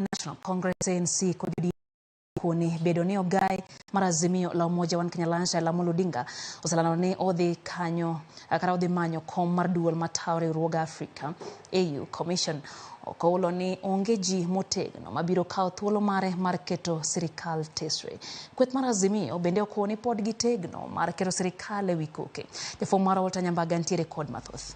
National Congress ANC kod UDA koni bedo ni ogai mar Azimio la Umoja One Kenya Alliance Raila Amolo Odinga oselando ni odhi kanyo kata odhi manyo kom mar duol matayo riwruog Africa AU Commission okoulo ni onge ji motegno mabiro kawo thuolo mare mar keto sirikal tesre. Kweth mar Azimio bende okwo ni pod gitegno mar keto sirikal ewi koke. Jafwambo marwa Walter Nyambaga ntiere kod mathoth.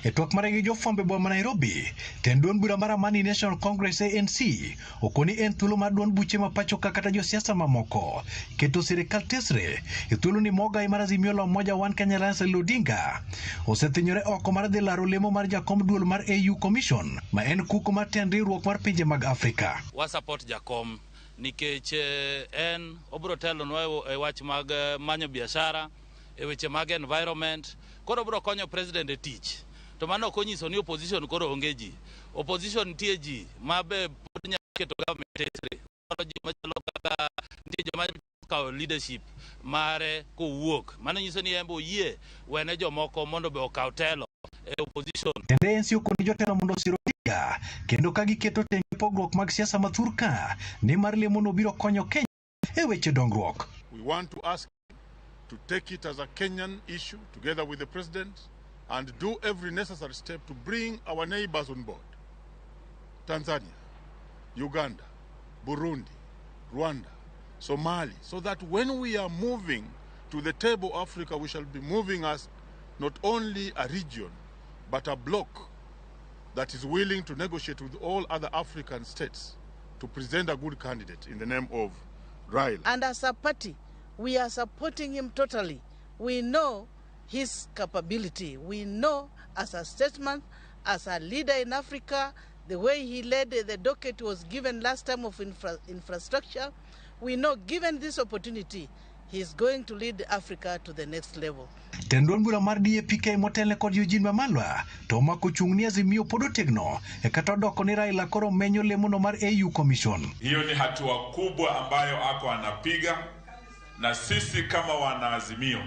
E twak mare gi jofwambo e boma ma Nairobi, tend duond bura mar Amani National Congress ANC okoni en thuolo mar duond buche ma pacho ka kata josiasa mamoko keto sirikal tesre e thuolo ni mogai mar Azimio la Umoja One Kenya Alliance Raila Odinga osethinyore oko mar dhi laro lemo mar jakom duol mar AU Commission ma en kuko mar tend riwruok mar pinje mag Afrika. Wa support jakom nikech en obiro telonwa e wach mag manyo biashara e weche mag environment koro obiro konyo president e tich to mano ok onyiso ni opposition koro onge ji opposition nitie ji ma be pod nyalo keto government tesre Koro ji machalo kaka nitie joma kawo leadership mare kowuok mano nyiso ni en be oyie wene jomoko mondo be okaw telo e opposition Tend ANC okoni jotelo mondo osir Odinga kendo ka giketo tenge pogruok mag siasa ma thur ka nimar lemono biro konyo Kenya e weche dongruok. We want to ask to take it as a Kenyan issue together with the president and do every necessary step to bring our neighbors on board. Tanzania, Uganda, Burundi, Rwanda, Somali, so that when we are moving to the table Africa, we shall be moving as not only a region, but a bloc that is willing to negotiate with all other African states to present a good candidate in the name of Raila. And as a party, we are supporting him totally. We know his capability. We know as a statesman, as a leader in Africa, the way he led the docket was given last time of infrastructure. We know given this opportunity, he is going to lead Africa to the next level. Tend duond bura mar DAPK motelne kod Eugene Wamalwa to omako chung' ni Azimio pod otegno e kata odoko ni Raila koro menyo lemono mar AU Commission. Hiyo ni hatua kubwa ambayo ako anapiga, na sisi kama wanaazimio,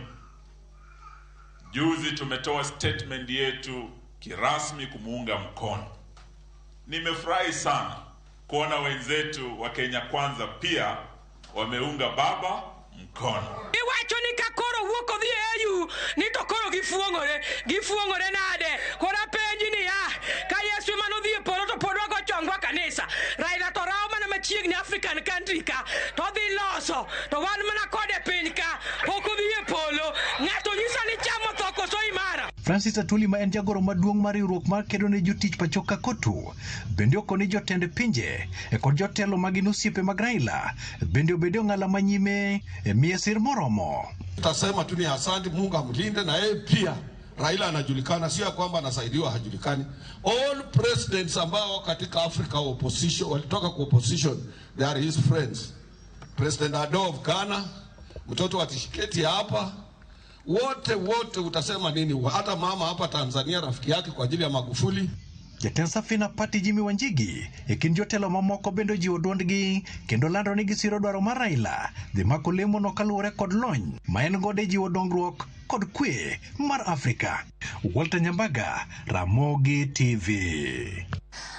juzi tumetoa statement yetu kirasmi kumuunga mkono. Nimefurahi sana kuona wenzetu wa Kenya Kwanza pia wameunga baba mkono. Iwacho ni ka koro wuok odhi e AU ni to koro gifuong'ore gifuong'ore nade koro apenji niya ka Yesu ema nodhi e polo to pod wago chongwa kanisa Raila to rawo mana machiegni African country ka to odhi loso to wan mana kode piny ka pok odhi e polo ng'ato nyisa ni chamo tho koso imara Francis Atwoli ma en jagoro maduong' mar riwruok mar kedo ne jotich pacho ka KOTU bende okoni jotend pinje e kod jotelo ma gin osiepe mag Raila bende obed e ong'ala ma nyime e miye sir moromo. Tasema tu ni asante, Mungu amlinde na yeye pia. Raila anajulikana, sio ya kwamba anasaidiwa, hajulikani. All presidents ambao katika Africa opposition walitoka kwa opposition, they are his friends. President Addo of Ghana, mtoto wa Tshisekedi hapa, wote wote, utasema nini? Hata mama hapa Tanzania rafiki yake kwa ajili ya Magufuli. Jatend Safina Party Jimmy Wanjigi e kind jotelo mamoko bende ojiwo duondgi kendo lando ni gisiro dwaro mar Raila dhi mako lemono kaluwore kod lony ma en godo e jiwo dongruok kod kwe mar Afrika. Walter Nyambaga, Ramogi TV.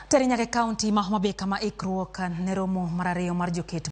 Teri nyaka e kaunti ma Homa Bay kama ikruok ne romo mar ariyo mar joket